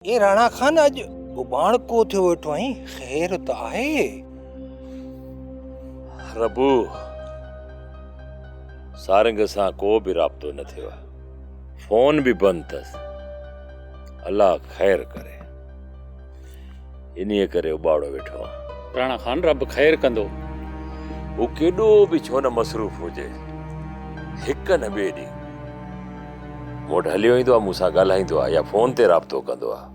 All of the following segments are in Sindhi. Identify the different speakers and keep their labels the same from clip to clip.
Speaker 1: اي راڻا خان اڄ اٻاڻڪو ٿيو ويٺو آهين خير ته آهي؟
Speaker 2: ربو سارنگ سان ڪو به رابطو نه ٿيو آهي فون به بند اٿس الله خير ڪري انهيء ڪري اٻاڙو ويٺو آهيان.
Speaker 3: راڻا خان رب خير ڪندو.
Speaker 2: هو ڪيڏو به ڇو نه مصروف هجي هڪ نه ٻئي ڏينهن مون وٽ هليو ايندو آهي، مون سان ڳالهائيندو آهي يا فون تي رابطو ڪندو آهي.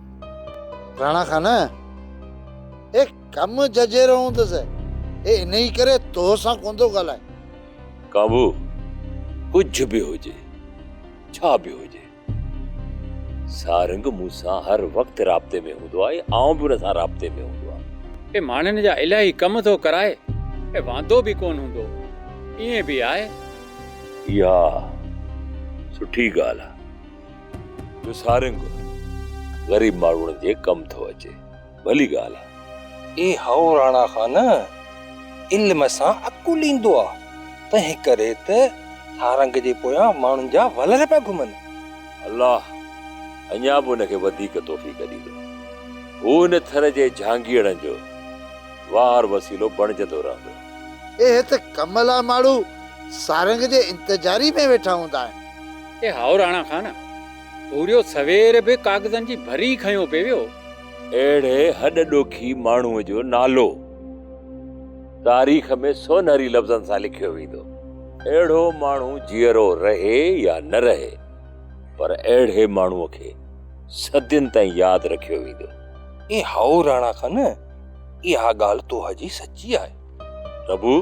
Speaker 4: راڻا خان، اي ڪم ججهيرو هوندس، اي انهيء ڪري تو سان ڪونه ٿو ڳالهائي.
Speaker 2: ڪابو، ڪجهه به هجي، ڇا به هجي، سارنگ مون سان هر وقت رابطي ۾ هوندو آهي، آئون به ان سان رابطي ۾ هوندو آهيان.
Speaker 3: اي ماڻهن جا الاهي ڪم ٿو ڪرائي، اي واندو به ڪونه هوندو، ائين به آهي.
Speaker 2: اها سٺي ڳالهه آ جو سارنگ غريب ماڻهن جي ڪم ٿو اچي، ڀلي ڳالهه آ.
Speaker 1: اي هائو راڻا خان، علم سان عقل ايندو آ، تنهن ڪري ته سارنگ جي پويان ماڻهن جا ولر پيا گهمن.
Speaker 2: الله اڃا به ان کي وڌيڪ توفيق ڏيندو. هو هن ٿر جي جهانگيئڙن جو واهر وسيلو بڻجندو رهندو.
Speaker 4: اي هت ڪم لاء ماڻهو سارنگ جي انتظاري ۾ ويٺا هوندا آهن.
Speaker 3: اي هائو راڻا خان، ڀوريو سوير به ڪاغذن جي ڀري کنيو پئي ويو.
Speaker 2: اهڙي هڏ ڏوکي ماڻهوء جو نالو تاريخ ۾ سونهري لفظن سان لکيو ويندو. اهڙو ماڻهو جيئرو رهي يا نه رهي، پر اهڙي ماڻهوء کي صدين تائين ياد رکيو ويندو.
Speaker 1: اي هائو راڻا خان، اها ڳالهه توهان جي سچي آهي.
Speaker 2: پرڀو،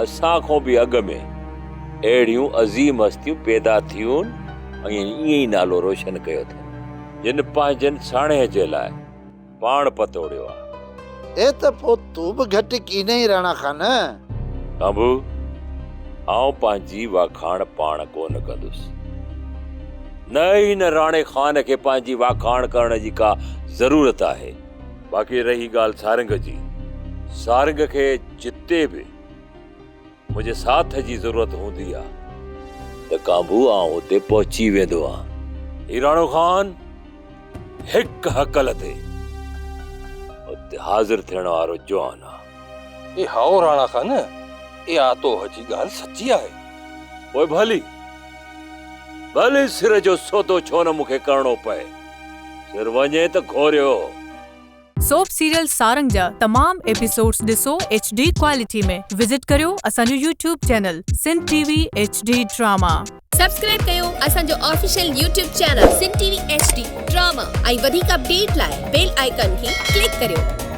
Speaker 2: اسان کان به اڳ ۾ اهڙيون عظيم هستيون پيدا ٿيون ۽ ائين ئي نالو روشن ڪيو اٿن، جن پنهنجن ساڻيهه جي لاء پاڻ پتوڙيو آهي.
Speaker 4: اي ته پوء تون به گهٽ ڪينئي راڻا خان.
Speaker 2: پرڀو، آئون پنهنجي واکاڻ پاڻ ڪونه ڪندس. نه ئي هن راڻي خان کي پنهنجي واکاڻ ڪرڻ جي ڪا ضرورت آهي. باقي رهي ڳالهه سارنگ جي، سارنگ کي جتي به منهنجي ساٿ جي ضرورت هوندي آ ته ڪانڀو آئون اتي پهچي ويندو آهيان. هي راڻو خان هڪ هڪل تي اتي حاضر ٿيڻ وارو جوان آ.
Speaker 1: اي هائو راڻا خان، اها توهه جي ڳالهه سچي آهي.
Speaker 2: پوء ڀلي، ڀلي سر جو سودو ڇو نه مون کي ڪرڻو پئي. سر وڃي ته گهوريو.
Speaker 5: سوپ سيريل سارنگ جا تمام ايپيسوڊس ڏسو ايڇ ڊي ڪوالٽي ۾ وزٽ ڪريو اسان جو YouTube channel Sindh T V H D drama.
Speaker 6: Subscribe ڪيو اسان جو official YouTube channel Sindh T V H D drama ۽ وڌيڪ اپڊيٽ لاء بيل آئيڪان کي ڪلڪ ڪريو.